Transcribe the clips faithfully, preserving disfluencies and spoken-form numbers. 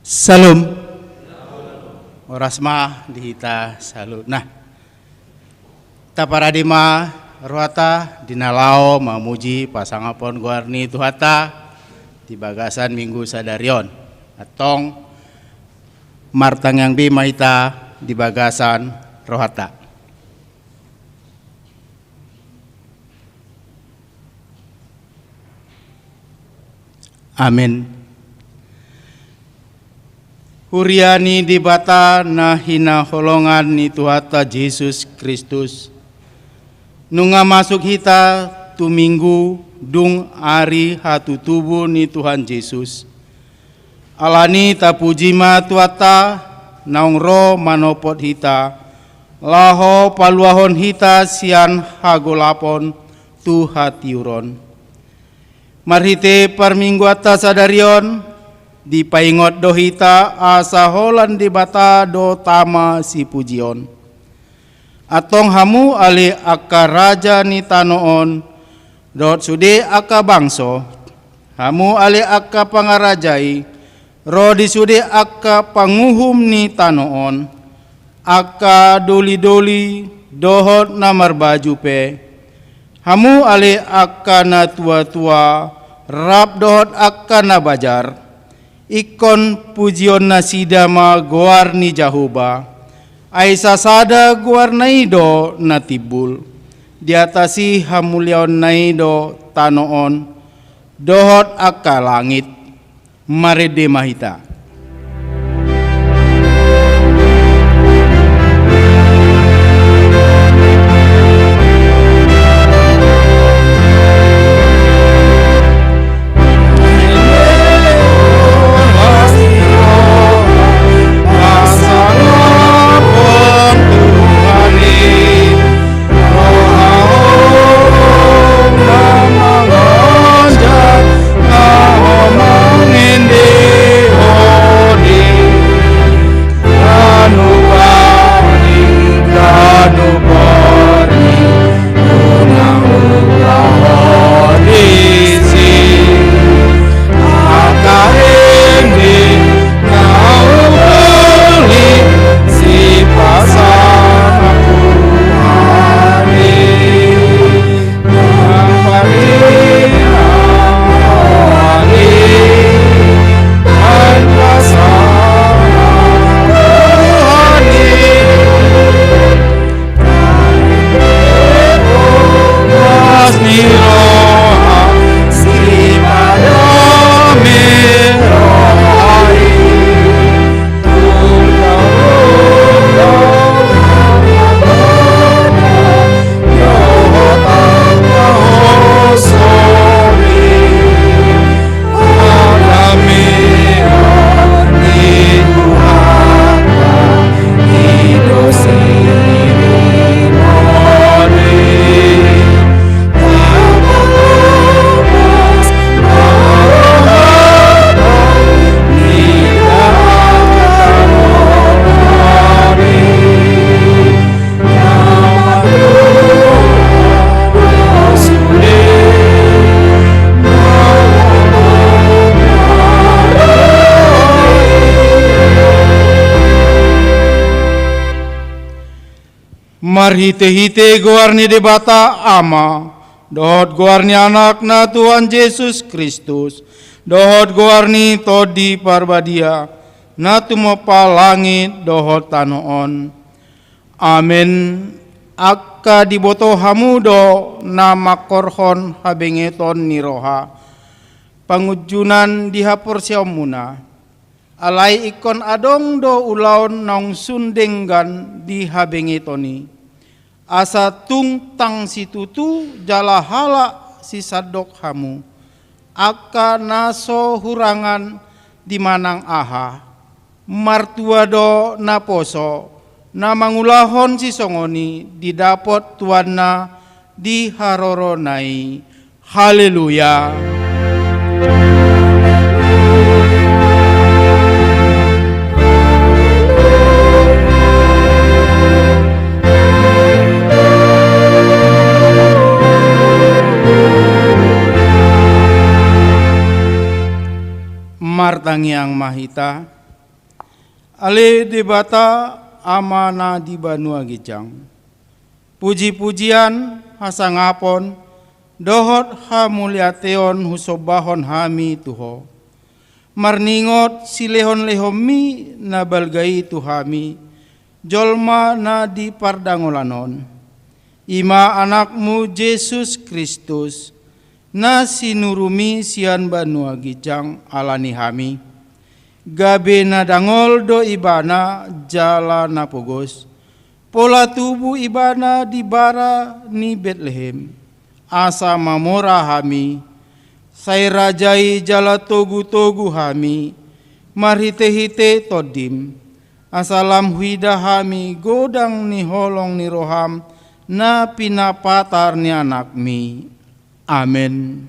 Syalom. Horas ma di hita saluhutna. Taparade ma rohanta di na laho mamuji pasangaphon goar ni Tuhanta di bagasan Minggu sadari on. Antong martangiang be ma hita di bagasan rohanta. Amen. Huria ni Debata na hinaholongan ni Tuhanta Jesus Kristus, nunga masuk hita tu Minggu dung ari hatutubu ni Tuhan Jesus. Alani tapuji ma Tuhanta, naung ro manopot hita, laho paluahon hita sian hagolapon tu hatiuron. Marhite parmingguanta sadari on, dipaingot do hita asa holan Debata do tama sipujion. Antong hamu ale angka raja ni tano on, dohot sude angka bangso, hamu ale angka pangaraja i, ro di sude angka panguhum ni tano on, angka dolidoli dohot na marbaju pe, hamu ale angka natuatua, rap dohot angka na bajar, ingkon pujionnasida ma goar ni Jahowa, ai sasada goarna i do na timbul, di atas i hamuliaonna i do tano on, dohot angka langit. Marende ma hita. Marhitehite goar ni Debata Ama, dohot goar ni Anakna Tuhan Jesus Kristus, dohot goar ni Tondi Parbadia, na tumompa langit dohot tano on. Amen. Angka diboto hamu do na mangkorhon habengeton ni roha, pangunjunan di haporseaonmuna. Alai ingkon adong do ulaon naung sun denggan di habengeton i, asa tung tang situtu jala halak sisandok hamu, angka na so hurangan di manang aha. Martua do naposo, na mangulahon sisongon i didapot tuanna di harorona i. Haleluya. Tangiang ma hita. Ale Debata, Ama na di banua ginjang, puji-pujian, hasangapon dohot hamuliateon husombahon hami tu Ho, marningot silehon-lehonMi na balga i tu hami, jolma na di pardangolan on, i ma AnakMu Jesus Kristus, na sinuruMi sian banua ginjang ala ni hami. Gabe na dangol do Ibana jala na pogos, pola tubu Ibana di bara ni Betlehem, asa mamora hami, sai raja i jala togu-togu hami marhite-hite TondiM, asa lam huida hami godang ni holong ni rohaM na pinapatar ni AnakMi. Amen.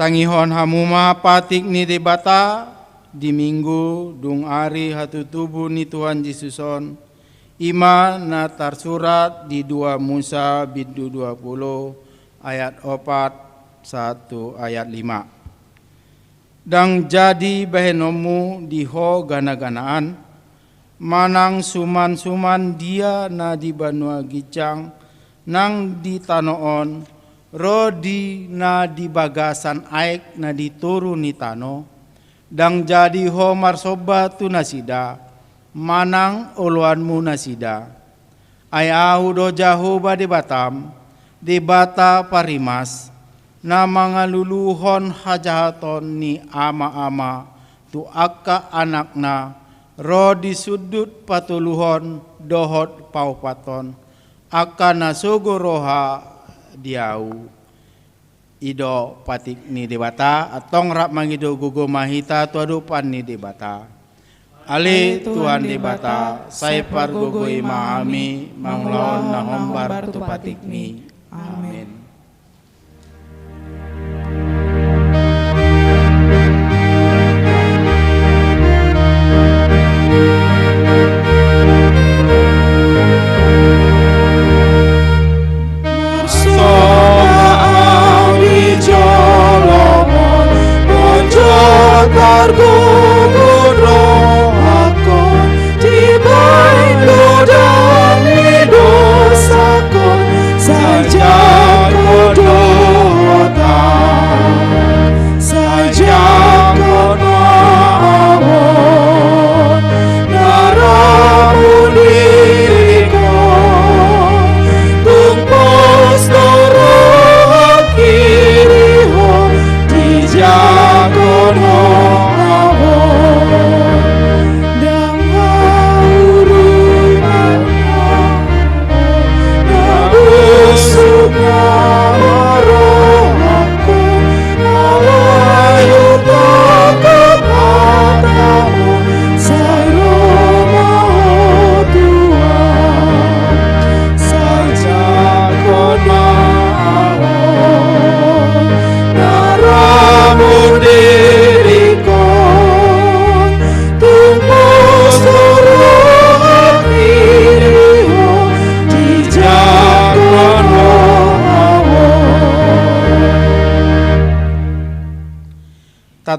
Tangihon hamu ma patik ni Debata di Minggu dung ari hatutubu ni Tuhan Jesus on, i ma na tarsurat di dua Musa bindu dua pulu ayat opat sahat tu ayat lima. Ndang jadi bahenonmu di ho gana-ganaan, manang suman-suman dia na di banua ginjang nang di tano on, ro di na di bagasan aek na di toru ni tano, ndang jadi ho marsomba tu nasida, manang oloanmu nasida. Ai Ahu do Jahowa Debatam, Debata parimas, na mangaluluhon hajahaton ni ama-ama tu angka anakna, ro di sundut patoluhon dohot paopathon, angka na sogo roha di Ahu. I do patik ni Debata. Antong rap mangido gogo ma hita tu adopan ni Debata. Ale Tuhan Debata, sai pargogoi ma hami mangulahon na hombar tu patikmi. Amen.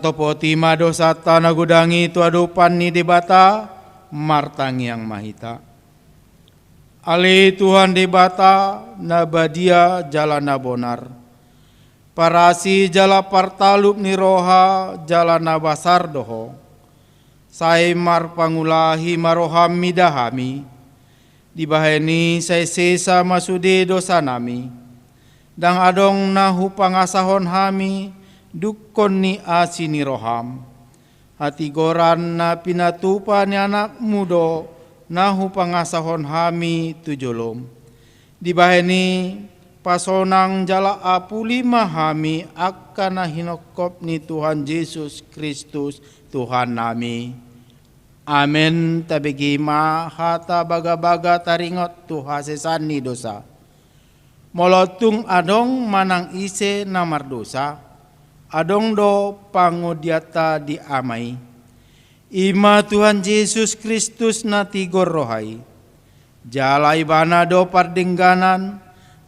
Topoti ma dosanta na godang i tu adopan ni Debata. Martangiang ma hita. Ale Tuhan Debata, na badia jala na bonar, parasi jala partalup ni roha jala na basar do Ho. Sai marpangulahi ma roham mida hami. Dibahen i sai sesa ma sude dosanami. Ndang adong na hupangasahon hami dungkon ni asi ni roham. Hatigoran na pinatupa ni Anakmu do na hupangasahon hami tu jolom. Dibahen i, pasonang jala apuli ma hami angka na hinongkop ni Tuhan Jesus Kristus, Tuhannami. Amen. Tabege ma hata bagabaga taringot tu hasesaan ni dosa. Molo tung adong manang ise na mardosa, adong do pangodianta di Ama i, i ma Tuhan Jesus Kristus na tigor roha i. Jala Ibana do pardengganan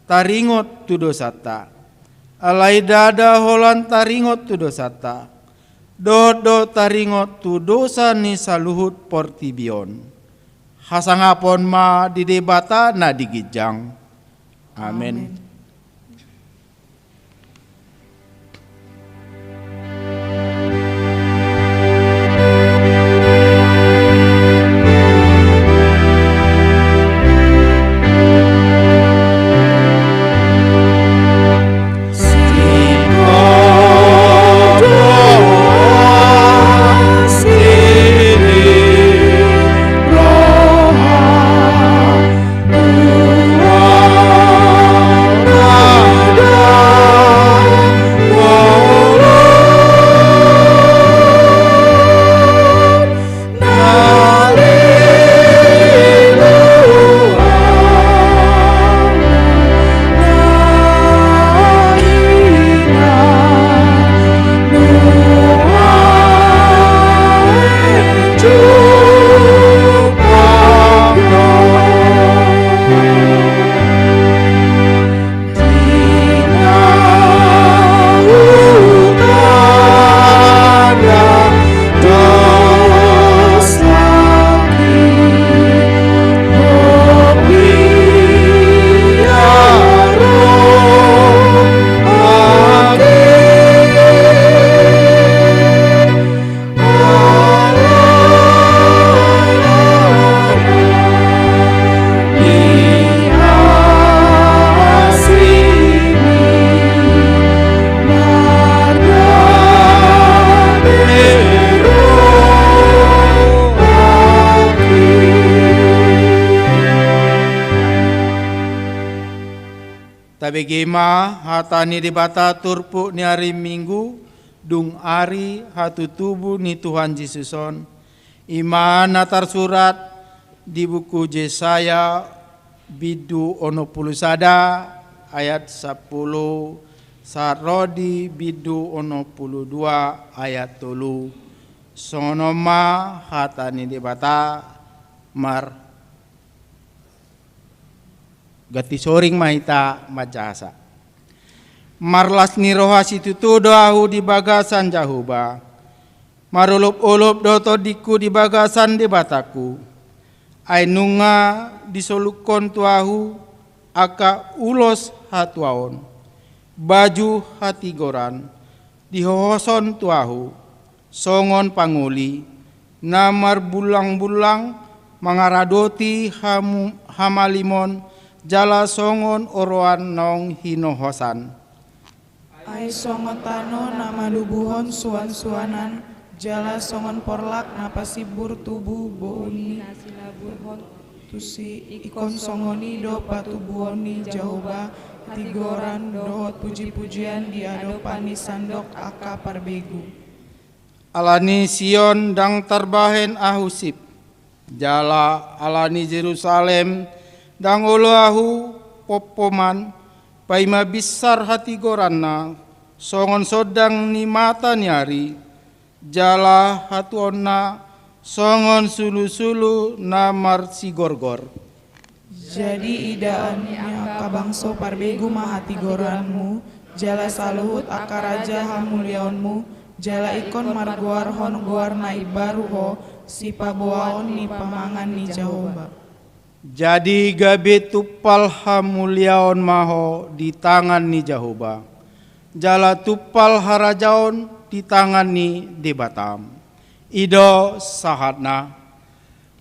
taringot tu dosanta. Alai ndada holan taringot tu dosanta, dohot do taringot tu dosa ni saluhut portibi on. Hasangapon ma di Debata na di ginjang. Amen. Amen. Tabege ma hata ni Debata turpuk ni ari Minggu, dung ari hatutubu ni Tuhan Jesus on, i ma na tarsurat di buku Jesaya bindu onom pulu sada ayat sampulu, sahat ro di bindu onom pulu dua ayat tolu. Songon on ma hata ni Debata. Mar Ganti soring ma hita manjahasa. Marlas ni roha situtu do ahu di bagasan Jahowa. Marolopolop do tondingku di bagasan Debatangku. Ai nunga disolukhon tu ahu angka ulos hatuaon, baju hatigoran, dihohoson tu ahu songon pangoli na marbulangbullang, mangaradoti hamu-, hamalimon, jala songon oroan naung hinohosan. Ai songon tano na manubuhon suansuanan, jala songon porlak na pasimbur tubu bouni na silaburhon tusi, ingkon songon i do patubuhon ni Jahowa hatigoran dohot pujipujian di adopan ni sandok angka parbegu. Ala ni Sion ndang tarbahen ahu sip, jala ala ni Jerusalem ndang olo ahu pompoman, paima binsar hatigoranna songon sondang ni mata ni ari, jala hatuaonna songon sulusulu na marsigorgor. Jadi idaon ni angka bangso parbegu ma hatigoranmu, jala saluhut angka raja hamuliaonmu, Jala ingkon margoarhon goar na imbaru ho, sipaboaon ni pamangan ni Jahowa. Jadi gabe tumpal hamuliaon ma ho di tangan ni Jahowa, jala tumpal harajaon di tangan ni Debatam. I do sahatna.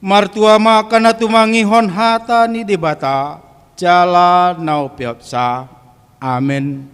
Martua ma angka na tumangihon hata ni Debata jala na umpeopsa. Amen.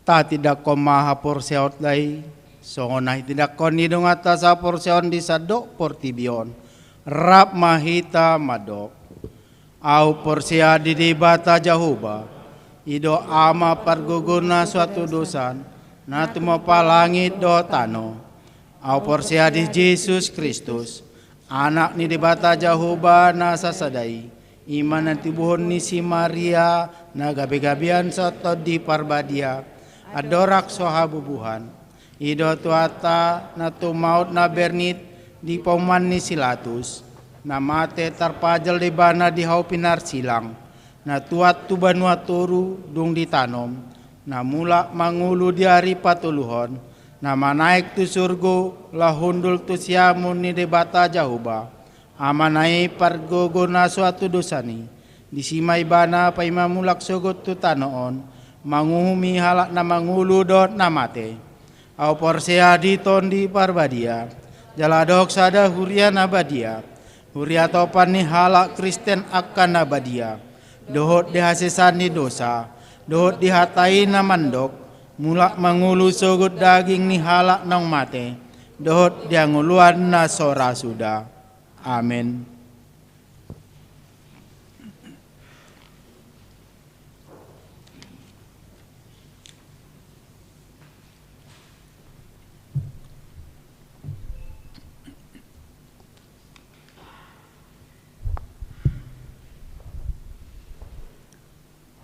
Tatindangkon ma haporseaonta i, songon na itindanghon ni dongan sahaporseaon di sandok portibi on. Rap ma hita mandok. Ahu porsea di Debata Jahowa, i do Ama pargogo na so hatudosan, na tumompa langit dohot tano. Ahu porsea di Jesus Kristus, Anak ni Debata Jahowa na sasada i, i ma na tinabuhon ni si Maria, na gabegabean songon Tondi Parbadia, andorang so habubuhan. I do Tuhanta na tumaon na bernit di panuan ni si Latus, na mate tarpajal do ibana di hau pinarsilang, na tuat tu banua toru dung ditanom, na mulak mangolu di ari patoluhon, na manaek tu surgo laho hundul tu siamun ni Debata Jahowa, Amana i pargogo na so hatudosan i. Disi ma ibana paima mulak sogot tu tano on, manguhumi halak na mangolu dohot na mate. Ahu porsea di Tondi Parbadia, jala adong sada huria na badia, huria topan ni halak Kristen angka na badia, dohot di hasesaan ni dosa, dohot di hata i na mandok, mulak mangolu sogot daging ni halak naung mate, dohot di hangoluan na so ra suda. Amen.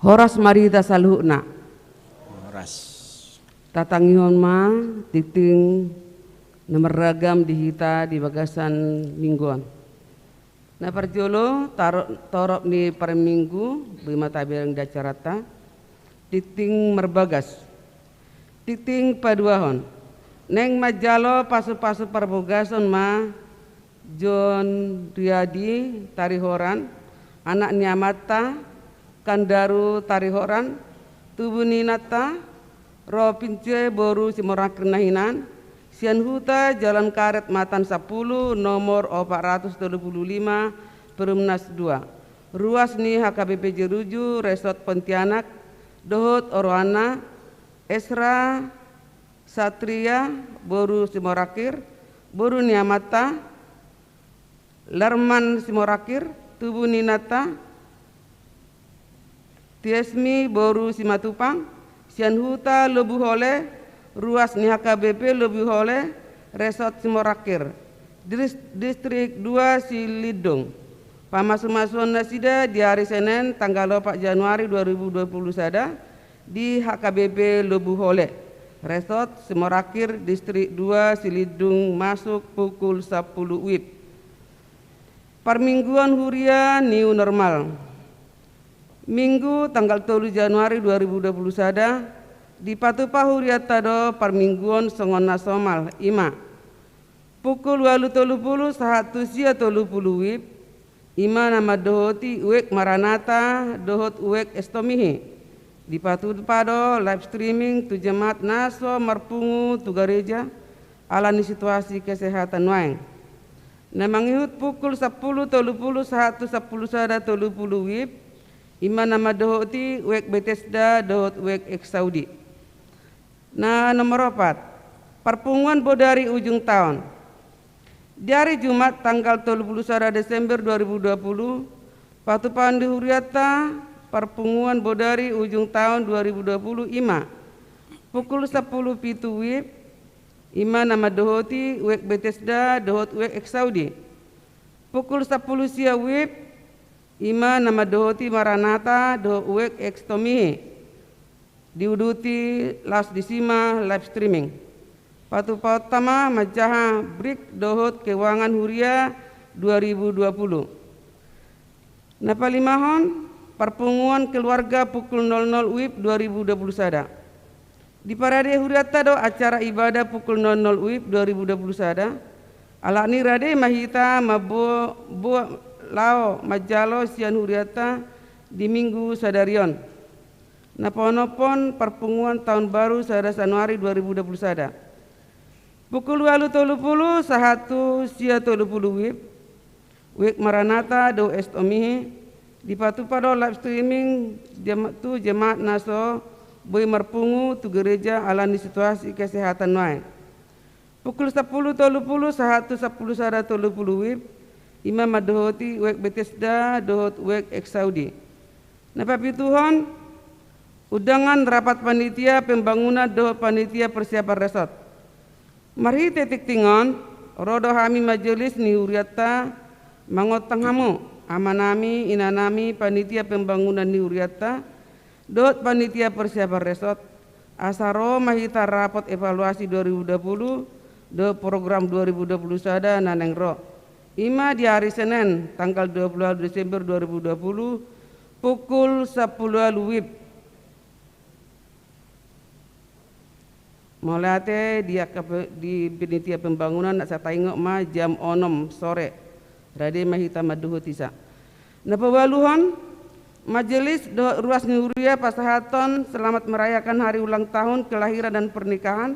Horas ma di hita saluhutna. Horas. Tatangihon ma tingting na marragam di hita di bagasan minggu on. Na parjolo, taro-, torop ni parminggu, boi ma tabereng di acaranta. Tingting marbagas. Tingting paduahon. Naeng manjalo pasupasu parbogason ma John Riyadi Tarihoran, anak ni amanta, Kandaru Tarihoran, tubu ni inanta, Ro Pince boru Simorangkir na hinan, sian huta Jalan Karet Matan Sampulu, nomor opat ratus tolu pulu lima, Perumnas dua. Ruas ni H K B P Jeruju, Resort Pontianak, dohot oroanna, Esra Satria boru Simorangkir, boru ni amanta, Larman Simorangkir, tubu ni inanta, Tiesmi boru Simatupang, sian Huta Lobuhole, ruas ni H K B P Lobuhole, Resort Simorangkir, Dris-, Distrik dua Silindung. Pamasumasuon nasida di ari Senen tanggal opat Januari dua ribu dua puluh sada di H K B P Lobuhole, Resort Simorangkir, Distrik dua Silindung, masuk pukul sapuluh wib. Parmingguon huria new normal. Minggu tanggal tolu Januari dua ribu dua puluh sada, dipatupa hurianta do parmingguon songon na somal, i ma: pukul ualu tolu pulu sahat tu sia tolu pulu wib, i ma na mandohoti wijk Maranatha dohot wijk Estomihi. Dipatupa do live streaming tu jemaat na so marpungu tu gareja ala ni situasi kesehatan nuaeng. Na mangihut pukul sapuluh tolu pulu sahat tu sapuluh sada tolu pulu wib, i ma na mandohoti wijk Bethesda dohot wijk Exaudi. Na nomor opat, parpunguan bodari ujung taon. Di ari Jumat tanggal tolu pulu sada Desember dua ribu dua puluh, patupaon ni hurianta parpunguan bodari ujung taon dua ribu dua puluh, i ma: pukul sapuluh pitu wib, i ma na mandohoti wijk Bethesda dohot wijk Exaudi. Pukul sapuluh sia wib, i ma na mandohoti Maranatha dohot wijk Estomihi. Diuduti laos disi ma live streaming. Patupaonta ma manjaha brik dohot keuangan huria dua ribu dua puluh. Na palimahon, parpunguan keluarga pukul nol nol wib dua ribu dua puluh sada. Diparade hurianta do acara ibadah pukul nol nol wib dua ribu dua puluh sada. Alani rade ma hita mambo-, bo-, laho manjalo sian hurianta di minggu sadari on. Na paonomhon, parpunguan taon baru sada Januari dua ribu dua puluh sada. Pukul ualu tolu pulu sahat tu sia tolu pulu wib, wijk Maranatha dohot Estomihi, dipatupa do live streaming jema-, tu jemaat na so boi marpungu tu gareja ala ni situasi kesehatan nuaeng. Pukul sapuluh tolu pulu sahat tu sapuluh sada tolu pulu wib, i ma mandohoti wijk Bethesda dohot wijk Exaudi. Na papituhon, undangan rapat panitia pembangunan dohot panitia persiapan resort. Marhite tingting on, ro do hami majelis ni hurianta mangontang hamu, amanami, inanami, panitia pembangunan ni hurianta dohot panitia persiapan resort, asa ro ma hita rapot evaluasi dua ribu dua puluh dohot program dua ribu dua puluh sada na naeng ro. I ma di ari Senen tanggal dua pulu ualu Desember dua ribu dua pulu, pukul sapuluh ualu wib. Mauliate di angka pe-, di panitia pembangunan, asa taingot ma jam onom sore. Rade ma hita mandohoti sa. Na paualuhon, majelis dohot ruas ni huria pasahathon selamat merayakan hari ulang tahun kelahiran dan pernikahan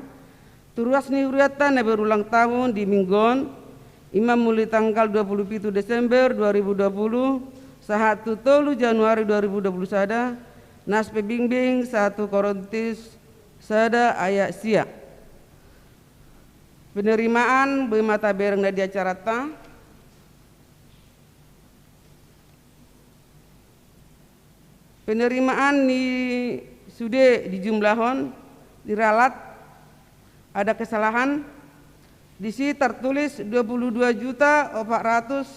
tu ruas ni hurianta na berulang tahun di minggu on, i ma mulai tanggal dua pulu pitu Desember dua ribu dua pulu sahat tu tolu Januari dua ribu dua pulu sada, nas pe bingbing satu Korintus sada ayat sia. Penerimaan boi ma tabereng na di acaranta. Penerimaan ni sude dijumlahon, diralat, ada kesalahan, disi tartulis dua pulu dua juta opat ratus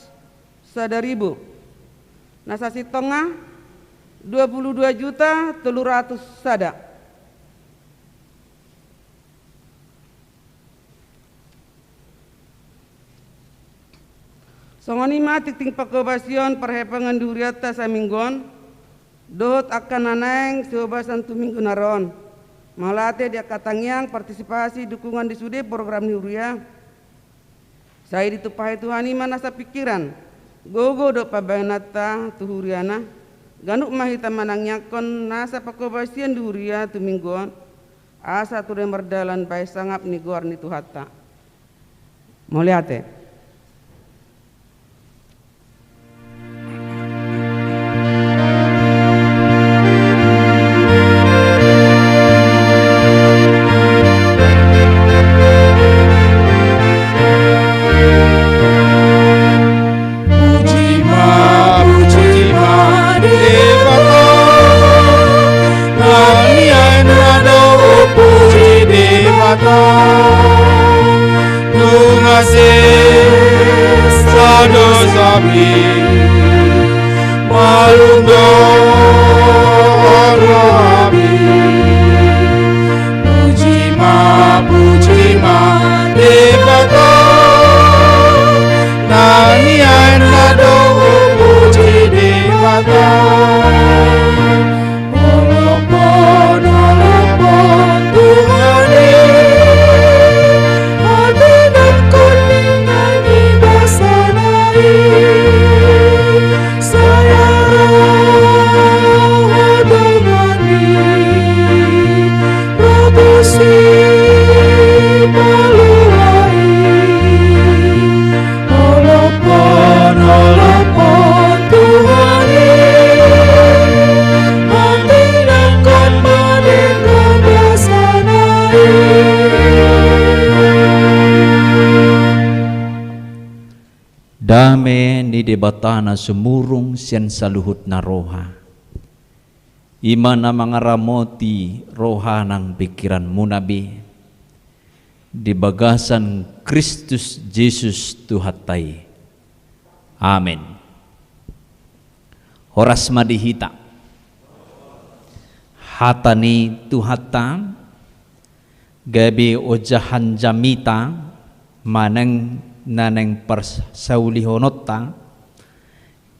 sada ribu. Na sasintongna dua pulu dua juta tolu ratus sada. Songon i ma tingting panghobasion parhepongan di hurianta saminggu on, dohot angka na naeng sihobasan tu minggu na ro on. Mauliate di angka tangiang, partisipasi, dukungan di sude program ni huria. Sai ditumpahi Tuhan i ma nasa pingkiran, gogo dohot pambahenanta tu huriana, ganup ma hita manangiangkon nasa panghobasion di huria tu minggu on, asa ture mardalan bahen sangap ni goar ni Tuhanta. Mauliate. Malum do rohami. Puji ma, puji ma Debata. Na nian na do puji Debata. Olopon, olopon Tuhan i. Hati nangkon ninna ni basana i. Sai roha Tuhan i. Ratu si palua i. Olopon, olopon Tuhan i. Hati nangkon ma denggan basana i. Dame ni Debata na sumurung sian saluhut na roha, i ma na mangaramoti roha nang pingkiranmuna be di bagasan Kristus Jesus Tuhanta i. Amen. Horas ma di hita. Hata ni Tuhanta gabe ojahan jamita manang na naeng parsaulihononta,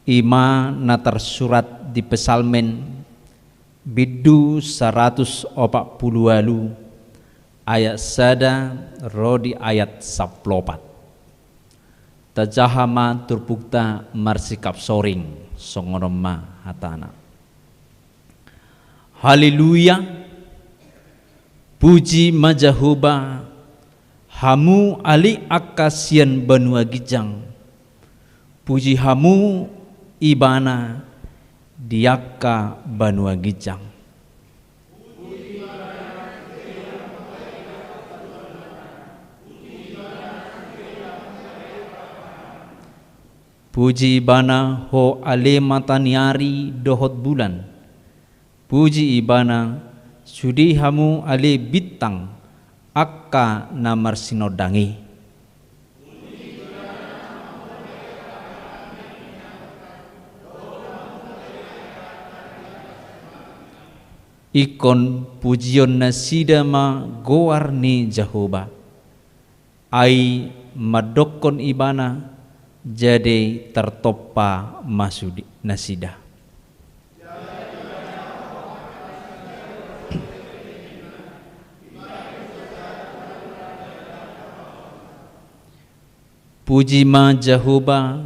i ma na tarsurat di Psalmen bindu saratus opat pulu ualu, ayat sada ro di ayat sampulu opat. Tajaha ma turpukta marsikap soring, songon on ma hatana. Haleluya. Puji ma Jahowa, hamu ale angka sian banua ginjang. Puji hamu Ibana di angka banua ginjang. Puji Ibana ho ale mata ni ari dohot bulan. Puji Ibana sude hamu ale bintang, angka na marsinondang i. Ingkon pujion nasida ma goar ni Jahowa. Ai mandokkon Ibana, jadi tartompa ma sude nasida. Puji ma Jahowa,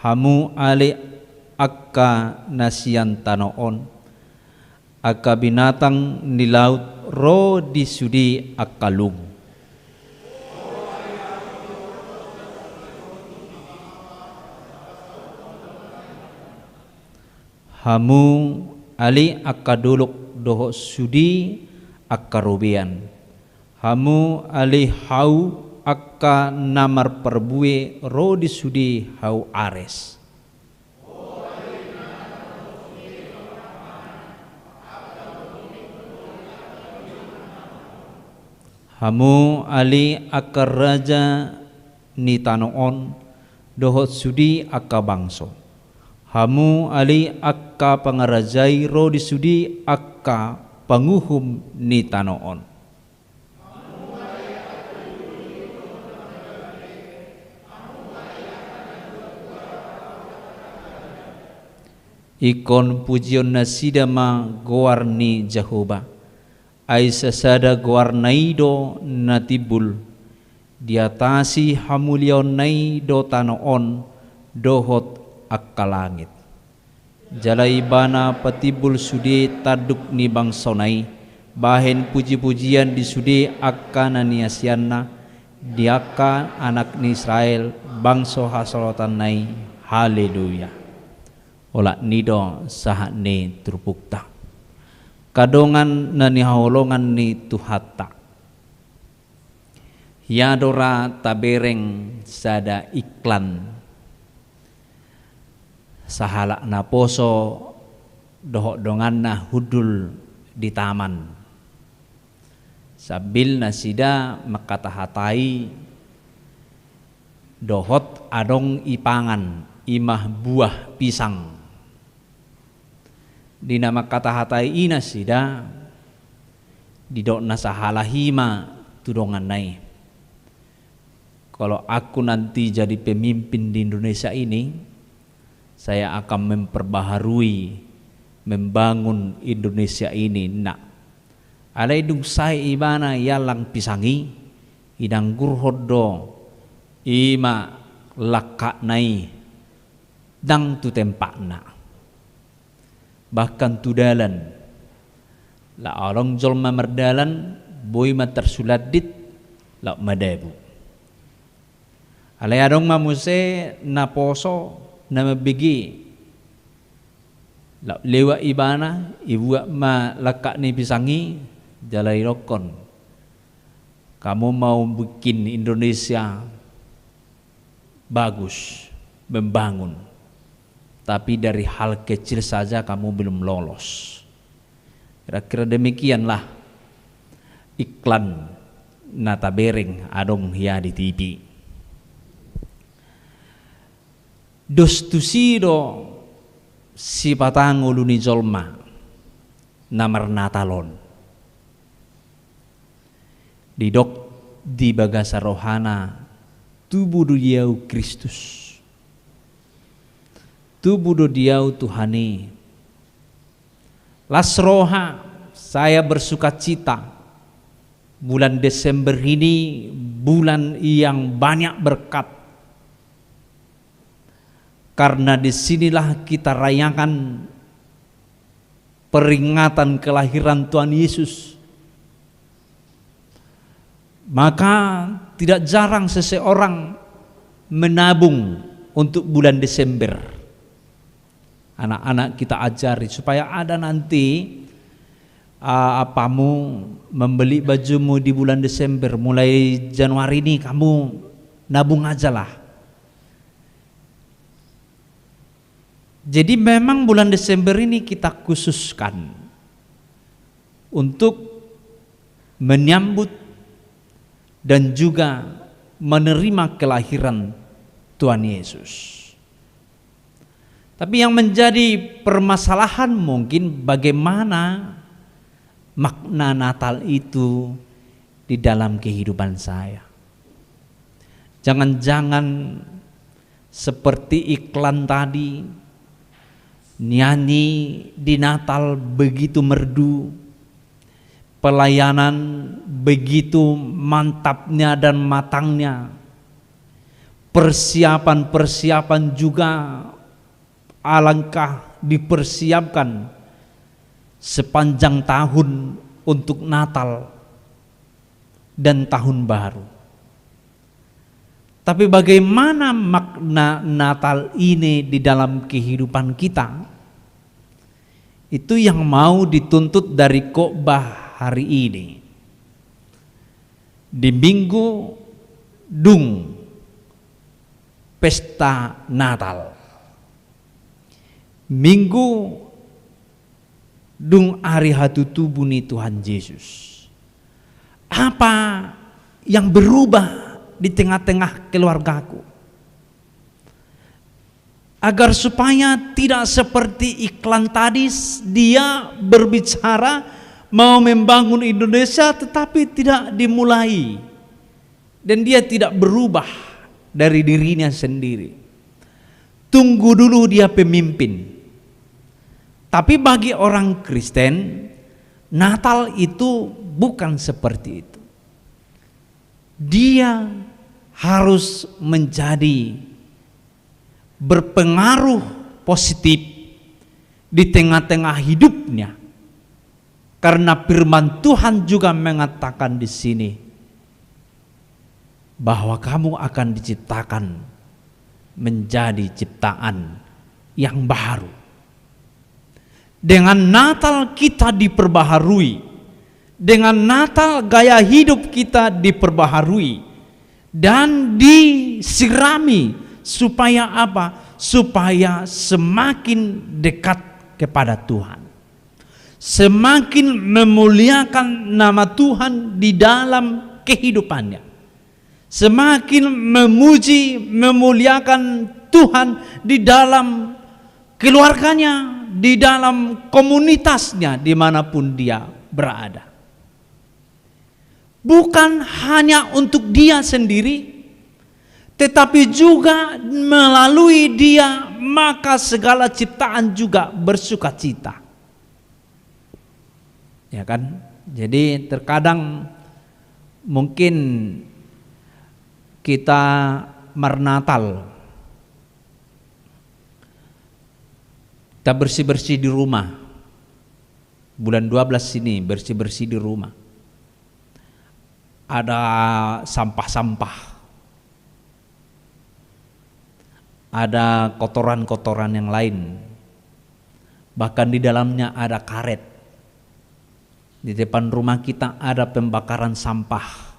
hamu ale angka na sian tano on, angka binatang ni laut ro di sude angka lung. Hamu ale angka dolok dohot sude angka robean. Hamu ale hau angka na marparbue ro di sude hau Ares. Hamu ale angka raja ni tano on, dohot sude angka bangso. Hamu ale angka pangarajai ro di sude angka panguhum ni tano on. Ingkon pujion nasida ma goar ni Jahowa. Ai sasada goarna i do na timbul, diatasi hamuliaonna i do tano on dohot angka langit. Jala Ibana patimbul sude tanduk ni bangsona i, bahen pujipujian di sude angka na niasianna, di angka anak ni Israel, bangso hasolotanna i. Haleluya. Olat ni do sahat ni turpukta. Angka dongan na nihaholongan ni Tuhanta. Hea do ra tabereng sada iklan. Sahalak na poso dohot donganna hundul di taman. Sambil nasida mangkatahatai dohot adong i pangan I ma buah pisang. Di na mangkatahatai i nasida, didok na sahalak i ma tu donganna i: Kalau aku nanti jadi pemimpin di Indonesia ini, saya akan memperbaharui, membangun Indonesia ini, nak. Alai dung sae ibana iallang pisang i, idanggurhon do i ma langkatna i, ndang tu tempatna, bahkan tu dalan. Laho adong jolma mardalan, boi ma tarsulandit laho madabu. Alai adong ma muse naposo, na mambege. Laho lewat ibana, ibuat ma langkat ni pisang i, jala idokkon: Kamu mau bikin Indonesia bagus, membangun, tapi dari hal kecil saja kamu belum lolos. Kira-kira demikianlah iklan na tabereng adong ia di T V. Dos tusi do sipata ngolu ni jolma na marnatal on. Didok di bagasan rohana: Tubu do di ahu Kristus. Tubu do di ahu Tuhan i. Las roha, saya bersukacita. Bulan Desember ini bulan yang banyak berkat. Karena di sinilah kita rayakan peringatan kelahiran Tuhan Yesus. Maka tidak jarang seseorang menabung untuk bulan Desember. Anak-anak kita ajari supaya ada nanti, ah, apamu membeli bajumu di bulan Desember, mulai Januari ini kamu nabung ajalah. Jadi memang bulan Desember ini kita khususkan untuk menyambut dan juga menerima kelahiran Tuhan Yesus. Tapi yang menjadi permasalahan mungkin bagaimana makna Natal itu di dalam kehidupan saya. Jangan-jangan seperti iklan tadi, nian i di Natal begitu merdu, pelayanan begitu mantapnya dan matangnya, persiapan-persiapan juga alangkah dipersiapkan sepanjang tahun untuk Natal dan Tahun Baru. Tapi bagaimana makna Natal ini di dalam kehidupan kita? Itu yang mau dituntut dari khotbah hari ini. Di Minggu dung pesta Natal. Minggu dung ari hatutubu ni Tuhan Yesus. Apa yang berubah di tengah-tengah keluargaku? Agar supaya tidak seperti iklan tadi, dia berbicara mau membangun Indonesia tetapi tidak dimulai. Dan dia tidak berubah dari dirinya sendiri. Tunggu dulu dia pemimpin. Tapi bagi orang Kristen, Natal itu bukan seperti itu. Dia harus menjadi berpengaruh positif di tengah-tengah hidupnya. Karena firman Tuhan juga mengatakan di sini bahwa kamu akan diciptakan menjadi ciptaan yang baru. Dengan Natal kita diperbaharui. Dengan Natal gaya hidup kita diperbaharui dan disirami. Supaya apa? Supaya semakin dekat kepada Tuhan. Semakin memuliakan nama Tuhan di dalam kehidupannya. semakin memuji, memuliakan Tuhan di dalam keluarganya, di dalam komunitasnya, dimanapun dia berada. Bukan hanya untuk dia sendiri, tetapi juga melalui dia, maka segala ciptaan juga bersukacita. Ya kan? Jadi terkadang mungkin kita marnatal, kita bersih-bersih di rumah. Bulan dua belas ini bersih-bersih di rumah. Ada sampah-sampah. Ada kotoran-kotoran yang lain. Bahkan di dalamnya ada karet. Di depan rumah kita ada pembakaran sampah.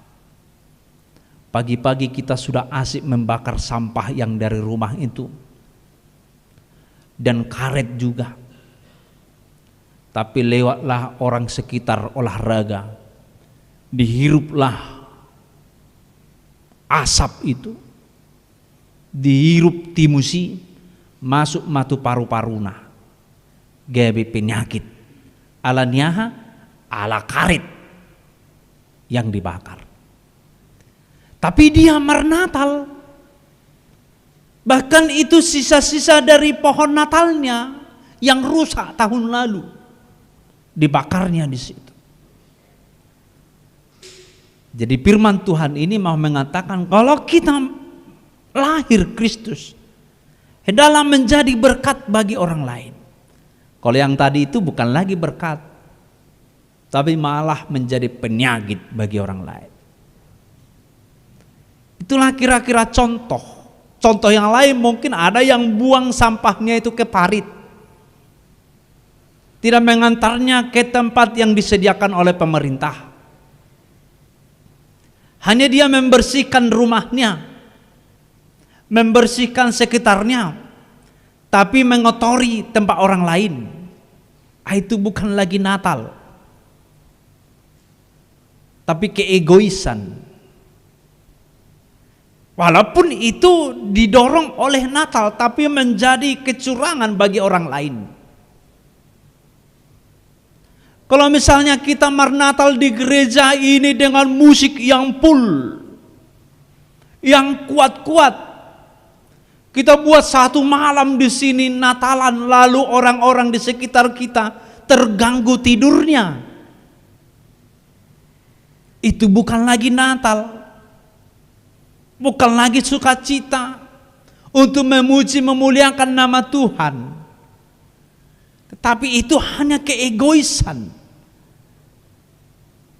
Pagi-pagi kita sudah asik membakar sampah yang dari rumah itu. Dan karet juga. Tapi lewatlah orang sekitar olahraga. Dihiruplah asap itu. Dihirup timus i, masuk ma tu paru-paruna. Gabe penyakit. Ala ni aha? Ala karet yang dibakar. Tapi dia marnatal. Bahkan itu sisa-sisa dari pohon Natalnya yang rusak tahun lalu. Dibakarnya di situ. Jadi firman Tuhan ini mau mengatakan kalau kita lahir Kristus, hendaklah menjadi berkat bagi orang lain. Kalau yang tadi itu bukan lagi berkat, tapi malah menjadi penyakit bagi orang lain. Itulah kira-kira contoh. Contoh yang lain mungkin ada yang buang sampahnya itu ke parit. Tidak mengantarnya ke tempat yang disediakan oleh pemerintah. Hanya dia membersihkan rumahnya, membersihkan sekitarnya, tapi mengotori tempat orang lain. Ah, itu bukan lagi Natal, tapi keegoisan. Walaupun itu didorong oleh Natal, tapi menjadi kecurangan bagi orang lain. Kalau misalnya kita marnatal di gereja ini dengan musik yang full, yang kuat-kuat, kita buat satu malam di sini Natalan, lalu orang-orang di sekitar kita terganggu tidurnya. Itu bukan lagi Natal, bukan lagi sukacita untuk memuji, memuliakan nama Tuhan. Tetapi itu hanya keegoisan.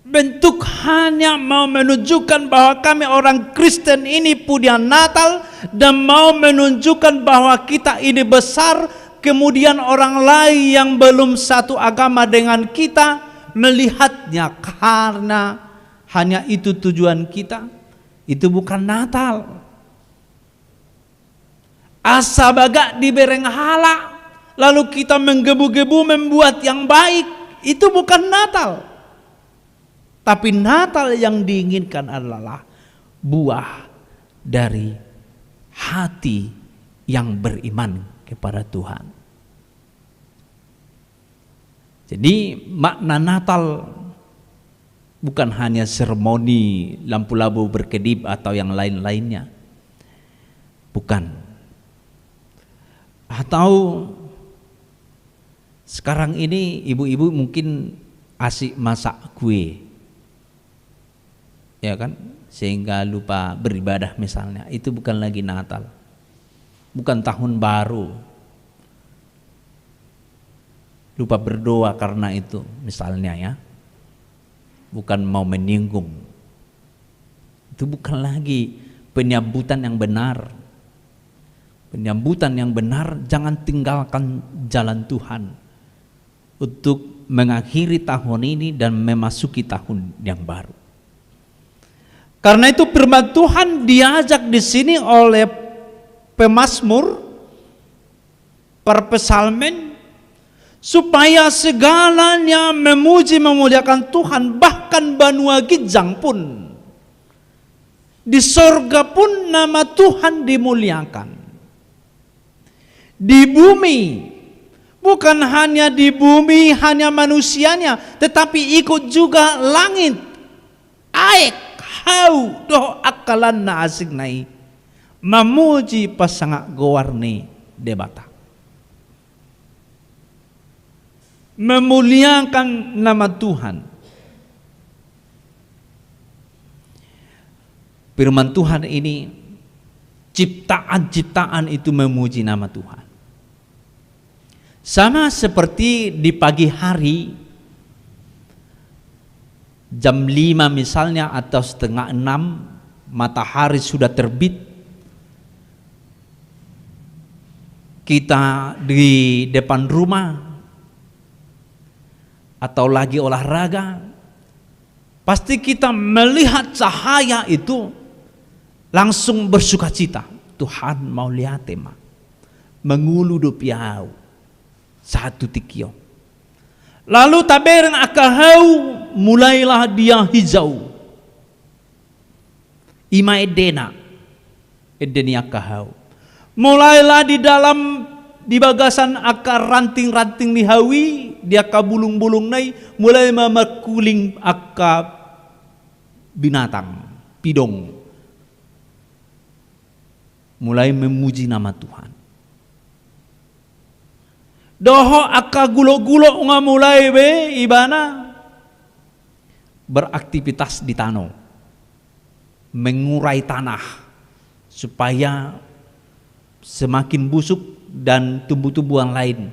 Bentuk hanya mau menunjukkan bahwa kami orang Kristen ini punya Natal dan mau menunjukkan bahwa kita ini besar, kemudian orang lain yang belum satu agama dengan kita melihatnya karena hanya itu tujuan kita. Itu bukan Natal. Asa bagak dibereng halak, lalu kita menggebu-gebu membuat yang baik, itu bukan Natal. Tapi Natal yang diinginkan adalah buah dari hati yang beriman kepada Tuhan. Jadi, makna Natal bukan hanya seremoni lampu labu berkedip atau yang lain-lainnya. Bukan. Atau sekarang ini ibu-ibu mungkin asik masak kue. Ya kan? Sehingga lupa beribadah misalnya. Itu bukan lagi Natal. Bukan tahun baru. Lupa berdoa karena itu, misalnya ya. Bukan mau menyinggung. Itu bukan lagi penyambutan yang benar. Penyambutan yang benar, jangan tinggalkan jalan Tuhan untuk mengakhiri tahun ini dan memasuki tahun yang baru. Karena itu firman Tuhan diajak di sini oleh pemazmur, para psalmen, supaya segalanya memuji memuliakan Tuhan, bahkan banua ginjang pun. Di sorga pun nama Tuhan dimuliakan. Di bumi, bukan hanya di bumi, hanya manusianya, tetapi ikut juga langit, aek, hau, dohot angka lan na asingna i, mamuji pasangap goar ni Debata. Memuliakan nama Tuhan. Firman Tuhan ini, ciptaan-ciptaan itu memuji nama Tuhan. Sama seperti di pagi hari, jam lima misalnya atau setengah enam, matahari sudah terbit, kita di depan rumah atau lagi olahraga, pasti kita melihat cahaya itu langsung bersukacita. Tuhan, mauliate ma, mangolu dope ahu sahat tu tingki on. Lalu tabereng angka hau, mulailah dia hijau. I ma endena, ende ni angka hau. Mulailah di dalam, di bagasan angka ranting-ranting ni hau i, di angka bulung-bulungna i, mulai ma markuling angka binatang, pidong. Mulai memuji nama Tuhan. Dohot angka gulok-gulok nga mulai be ibana beraktivitas di tano, mengurai tanah supaya semakin busuk dan tumbuh-tumbuhan lain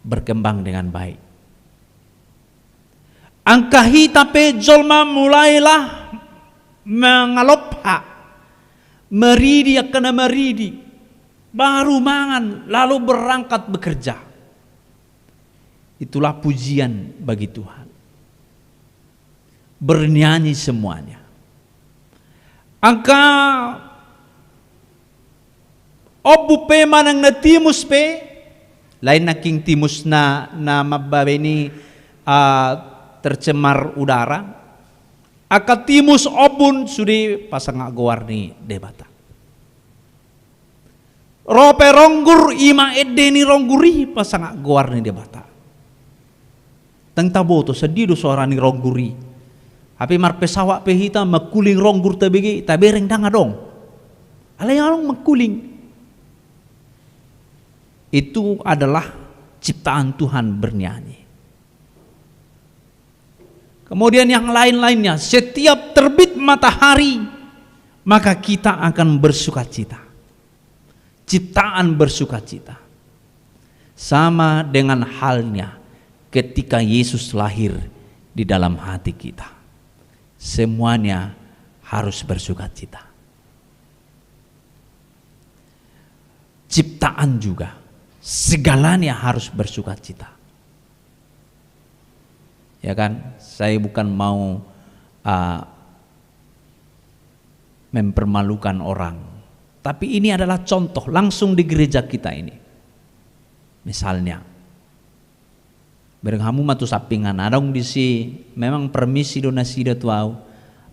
berkembang dengan baik. Angka hita pe jolma mulailah mangalopha, maridi angka na maridi, baru mangan, lalu berangkat bekerja. Itulah pujian bagi Tuhan. Bernyanyi semuanya. Angka ombun pe manang na timus pe, lain nangkin timus na, na mambahen i, ah, tercemar udara. Angka timus ombun sude pasangap goar ni Debata. Ro pe ronggur, i ma ende ni ronggur i pasangap goar ni Debata. Ndang taboto songon dia do soara ni ronggur i. Hape marpesawat pe hita, mangkuling ronggur tabege, tabereng ndang adong. Alai adong mangkuling. Itu adalah ciptaan Tuhan bernyanyi. Kemudian yang lain-lainnya, setiap terbit matahari, maka kita akan bersukacita. Ciptaan bersukacita. Sama dengan halnya ketika Yesus lahir di dalam hati kita. Semuanya harus bersukacita. Ciptaan juga, segalanya harus bersukacita. Ya kan? Saya bukan mau, ah, mempermalukan orang. Tapi ini adalah contoh langsung di gereja kita ini. Misalnya, bereng hamu ma tu sampingan, adong disi, memang permisi do nasida tu ahu.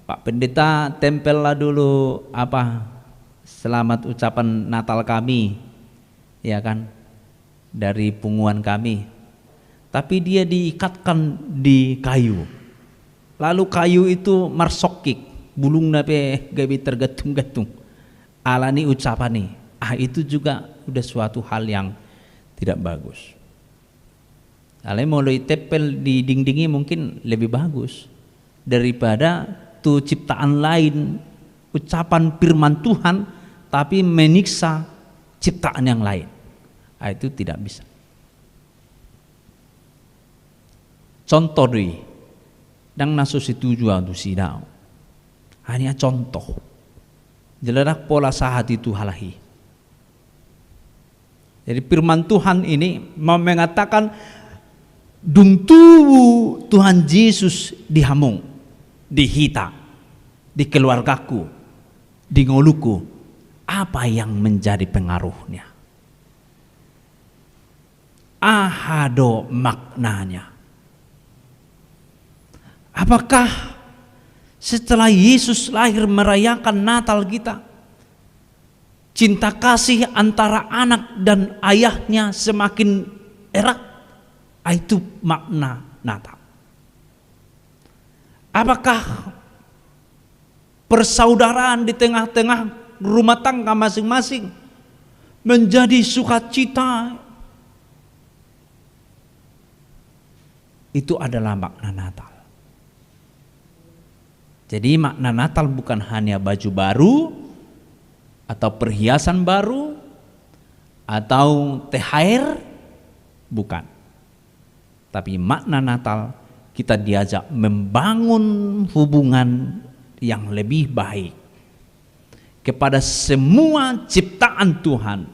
Pak Pendeta, tempellah dulu apa, selamat ucapan Natal kami, ya kan, dari punguan kami. Tapi dia diikatkan di kayu. Lalu kayu itu marsongkik, bulungna pe gabe tergantung-gantung. Alani ucapan i. Ah, itu juga udah suatu hal yang tidak bagus. Alai molo itempel di dinding i mungkin lebih bagus daripada tu ciptaan lain, ucapan firman Tuhan, tapi menyiksa ciptaan yang lain. Ah, itu tidak bisa. Contoh do i, ndang na so setuju ahu tu sida. Hanya contoh. Jala ndang pola sahat i tu halak i. Jadi firman Tuhan ini mau mengatakan, dung tubu Tuhan Yesus di hamu, di hita, di keluargaku, di ngolungku, apa yang menjadi pengaruhnya? Aha do maknanya? Apakah Setelah Yesus lahir merayakan Natal kita, cinta kasih antara anak dan ayahnya semakin erat. Ah, itu makna Natal. Apakah persaudaraan di tengah-tengah rumah tangga masing-masing menjadi sukacita? Itu adalah makna Natal. Jadi, makna Natal bukan hanya baju baru atau perhiasan baru atau T H R, bukan. Tapi makna Natal, kita diajak membangun hubungan yang lebih baik kepada semua ciptaan Tuhan,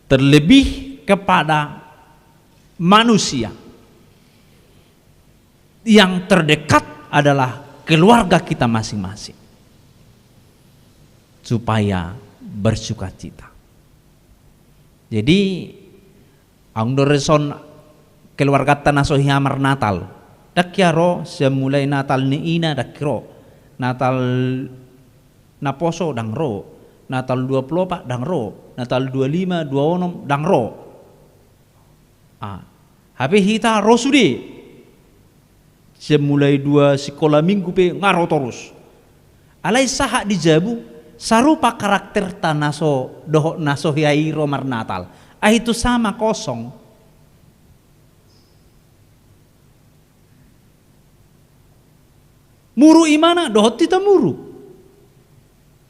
terlebih kepada manusia. Yang terdekat adalah keluarga kita masing-masing, supaya bersukacita. Jadi, aung do reson keluarganta na so hea marnatal. Ndang hea ro, sian mulai Natal ni ina ndang ro. Natal naposo ndang ro. Natal dua pulu opat ndang ro. Natal dua lima, dua onom ndang ro. Ah, hape hita ro sude. Sian mulai dua sikola minggu pe nga ro torus. Alai sahat di jabu, sarupa karakterta na so dohot na so hea i ro marnatal. Ai tu sama kosong. Muru imana, dohot hita muru.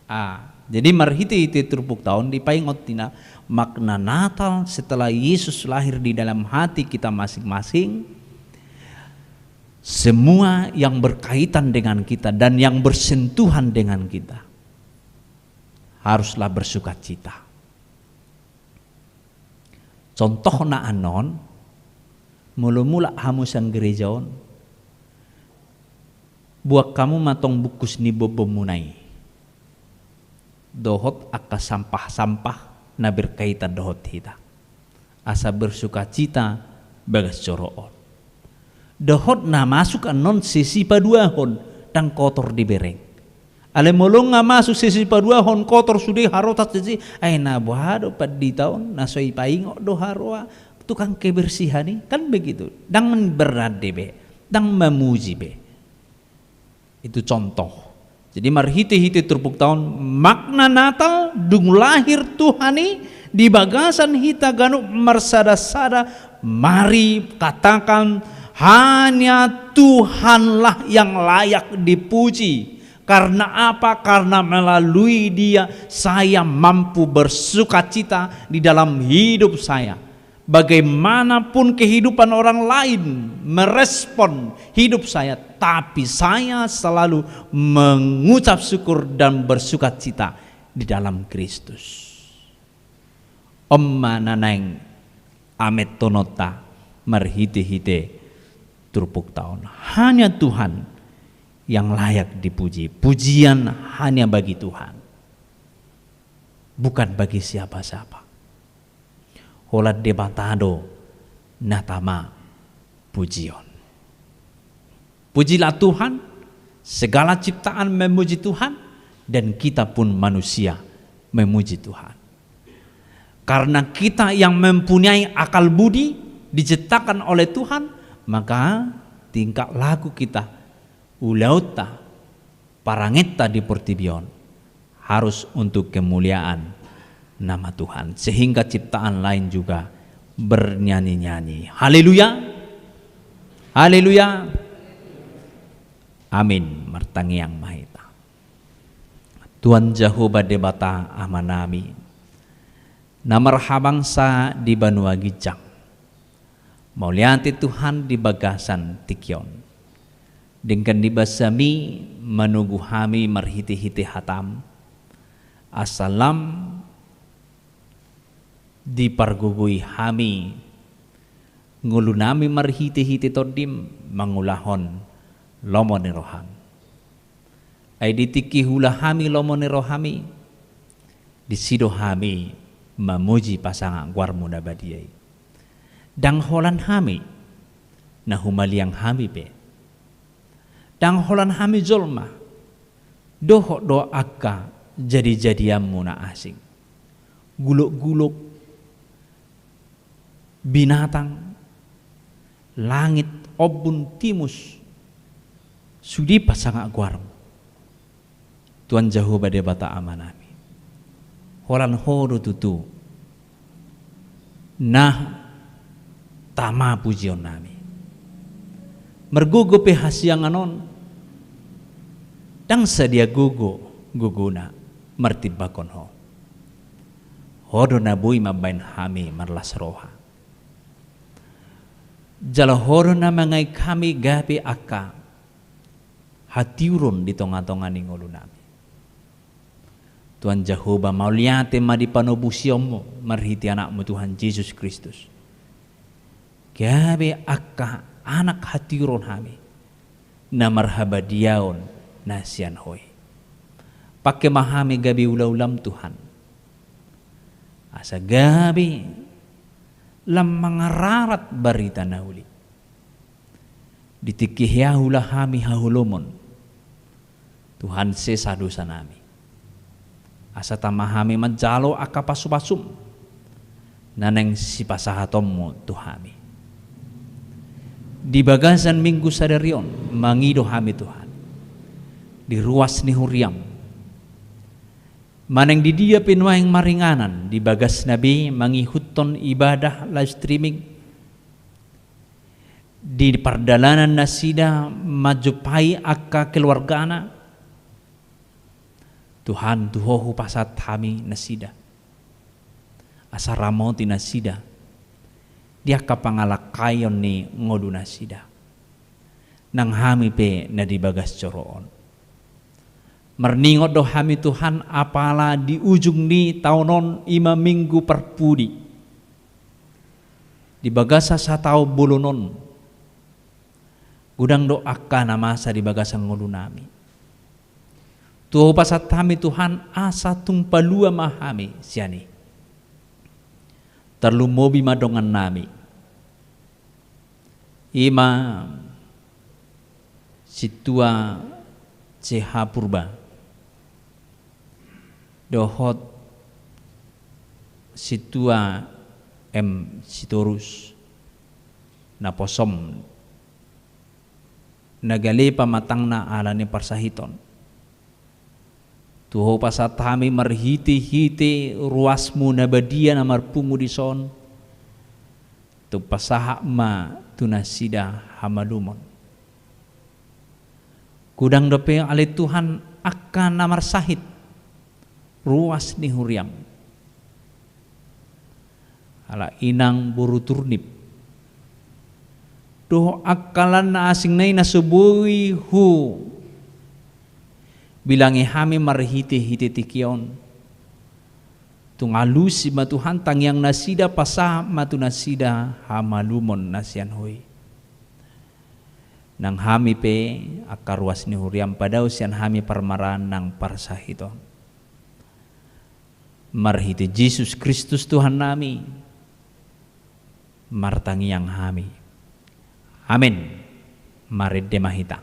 Ah, jadi marhite-hite turpukta on dipaingot hita makna Natal setelah Yesus lahir di dalam hati kita masing-masing. Semua yang berkaitan dengan kita dan yang bersentuhan dengan kita haruslah bersukacita. Contohna annon, molo mulak hamu sian gereja on, buat hamu ma tong bungkus ni bombomuna i dohot angka sampah-sampah na berkaitan dohot hita, asa bersukacita bagas joro on. Dohot na masuk annon sesi paduahon, ndang kotor dibereng. Alai molo nga masuk sesi paduahon kotor sude haroa, sesi ai na boha do pandita on, na so ipaingot do haroa tukang kebersihan i, kan begitu. Ndang berande be, ndang mamuji be. Itu contoh. Jadi marhite-hite turpukta on, makna Natal, dung lahir Tuhan i di bagasan hita ganup marsada-sada, mari katakan, hanya Tuhanlah yang layak dipuji. Karena apa? Karena melalui Dia saya mampu bersukacita di dalam hidup saya. Bagaimanapun kehidupan orang lain merespon hidup saya, tapi saya selalu mengucap syukur dan bersukacita di dalam Kristus. On ma na naeng amettononta marhite-hite turpukta on. Hanya Tuhan yang layak dipuji. Pujian hanya bagi Tuhan, bukan bagi siapa-siapa. Holan Debata do na tama pujion. Pujilah Tuhan, segala ciptaan memuji Tuhan, dan kita pun manusia memuji Tuhan. Karena kita yang mempunyai akal budi diciptakan oleh Tuhan, maka tingkah laku kita, ulaonta, parangenta di portibi on harus untuk kemuliaan nama Tuhan, sehingga ciptaan lain juga bernyanyi-nyanyi. Haleluya. Haleluya. Amin. Martangiang ma hita. Tuhan Jahowa Debata Amanami, na marhabangsa di banua ginjang, mauliate Tuhan di bagasan tingki on. Denggan ni basaMi manogu hami marhite-hite hataM, asa lam dipargogoi hami ngolunami marhite-hite TondiM mangulahon lomo ni rohaM. Ai di tingki huula hami lomo ni rohaMi, disi do hami mamuji pasangap goarMu na badia i. Ndang holan hami, na humaliang hami pe, Ndang holan hami jolma, dohot do angka jadijadianmu na asing. Gulokgulok, binatang, langit, ombun, timus, sude pasangap goarmu. Tuhan Jahowa Debata Amanami, holan Ho do tutu na tama pujionnami. Margogo pe hasiangan on, ndang sadia gogo gogona martimbangkon Ho. Ho do na boi mambahen hami marlas roha. Jala Ho do na mangaek hami gabe angka hatiuron di tongatonga ni ngolunami. Tuhan Jahowa, mauliate ma di panobusionmu marhite Anakmu Tuhan Jesus Kristus. Gabe angka anak hatiuron hami na marhabadiaon na sian Ho i. Pangke ma hami gabe ulaulaM, Tuhan, asa gabe lam mangararat barita na uli. Di tingki i huula hami haholomon, Tuhan, sesa dosanami, asa tama hami manjalo angka pasupasuM na naeng sipasahatonMu tu hami. Di bagasan Minggu sadari on mangido hami, Tuhan, di ruas ni huriaM, manang di dia pe nuaeng maringanan di bagasna be mangihuthon ibadah live streaming, di pardalanan nasida manjumpai angka keluargana. Tuhan, tu Ho hupasahat hami nasida, asa ramoti nasida di angka pangalangkaion ni ngolu nasida, nang hami pe na di bagas joro on. Marningot do hami, Tuhan, apala di ujung ni taon on, i ma Minggu Parpudi, di bagasan sataon bolon on, godang do angka na masa di bagasan ngolunami. Tu Ho hupasahat hami, Tuhan, asa tung palua ma hami sian i. Tarlumobi ma dongannami, i ma Sintua C H Purba dohot Sintua M Sitorus, naposom na gale pamatangna ala ni parsahiton. Tu Ho hupasahat hami marhitehite ruasMu na badia na marpungu dison, tung pasahat ma tu nasida hamalumon. Godang dope ale Tuhan angka na marsahit ruas ni huriaM, halak inang boru Turnip dohot angka lan na asing nai na so boi hubilangi hami marhitehite tingki on. Tung alusi ma, Tuhan, tangiang nasida, pasahat ma tu nasida hamalumon na sian Ho i. Nang hami pe angka ruas ni huriaM, padao sian hami parmaraan nang parsahiton. Marhite Jesus Kristus Tuhannami martangiang hami. Amen. Marende ma hita.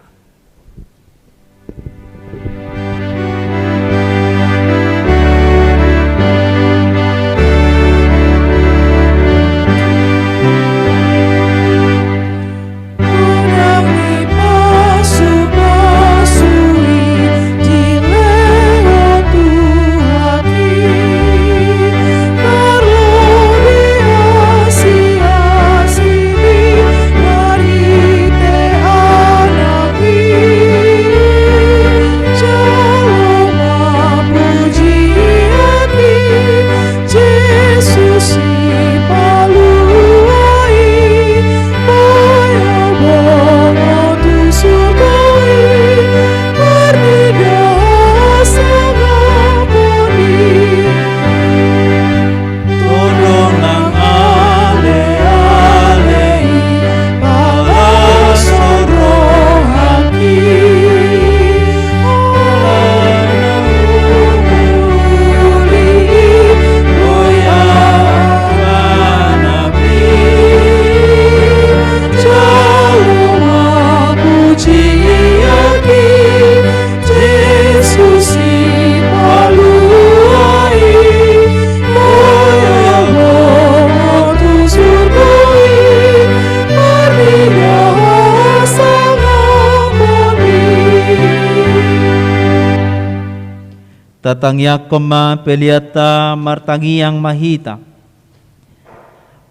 Tatangiangkon ma peleanta, martangiang ma hita.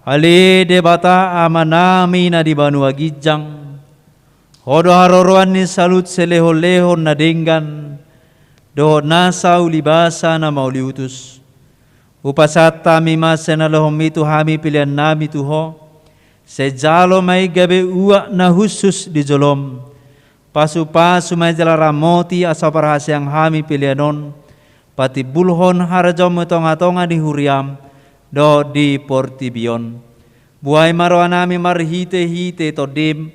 Ale Debata Amanami na di banua ginjang, Ho do haroroan ni saluhut silehonlehon na denggan dohot nasa ulibasa na mauliutus. Hupasahat hami ma sian na nilehonMi tu hami peleannami tu Ho. Sai jalo ma i gabe uap na hushus di joloM. Pasupasu ma i jala ramoti asa parhaseang hami pelean on, patimbulhon harajaonMu tongatonga ni huriaM dohot di portibi on. Buhai ma rohanami marhitehite TondiM,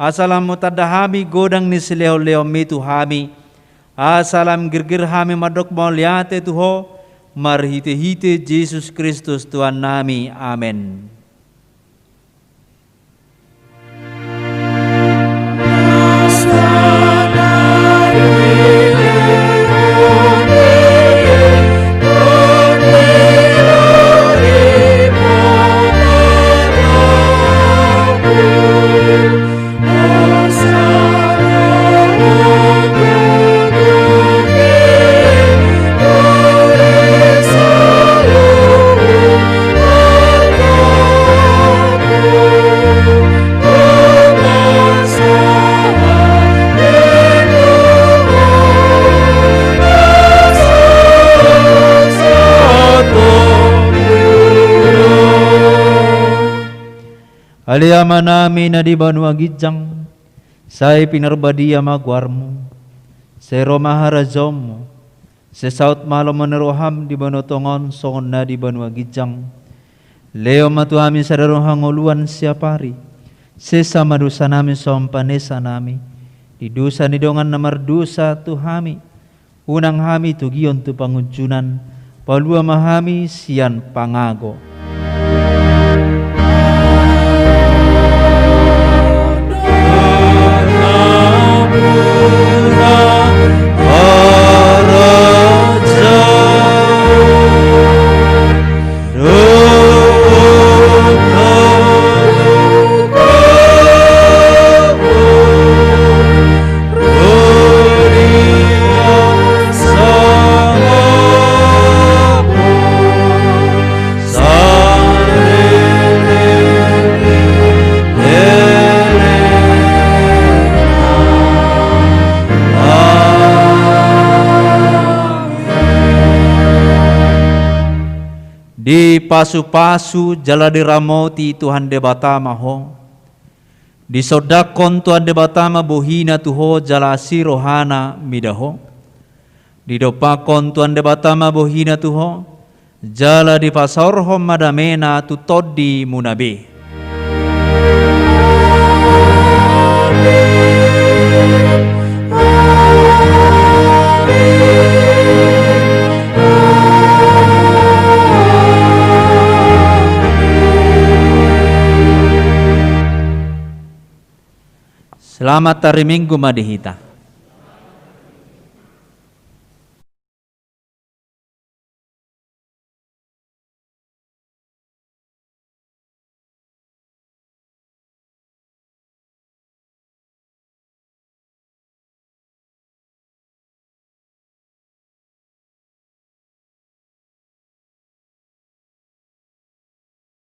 asa lam tanda hami godang ni silehonlehonMi tu hami, asa lam girgir hami mandok mauliate tu Ho, marhitehite Jesus Kristus Tuhannami. Amen. Ale Amanami na di banua ginjang, sai pinarbadia ma goarMu, sai ro ma harajaonMu, sai saut ma lomo ni rohaM di banua tonga on songon na di banua ginjang. Lehon ma tu hami sadari on hangoluan siapari, sesa ma dosanami songon panesanami di dosa ni dongan na mardosa tu hami, unang hami togion tu pangunjunan, palua ma hami sian pangago. Dipasupasu jala diramoti Tuhan Debata ma ho. Disondangkon Tuhan Debata ma bohiNa tu ho jala asi rohaNa mida ho. Didompakkon Tuhan Debata ma bohiNa tu ho, jala dipasaorhon ma dameNa tu tondimuna be. Selamat hari Minggu ma di hita.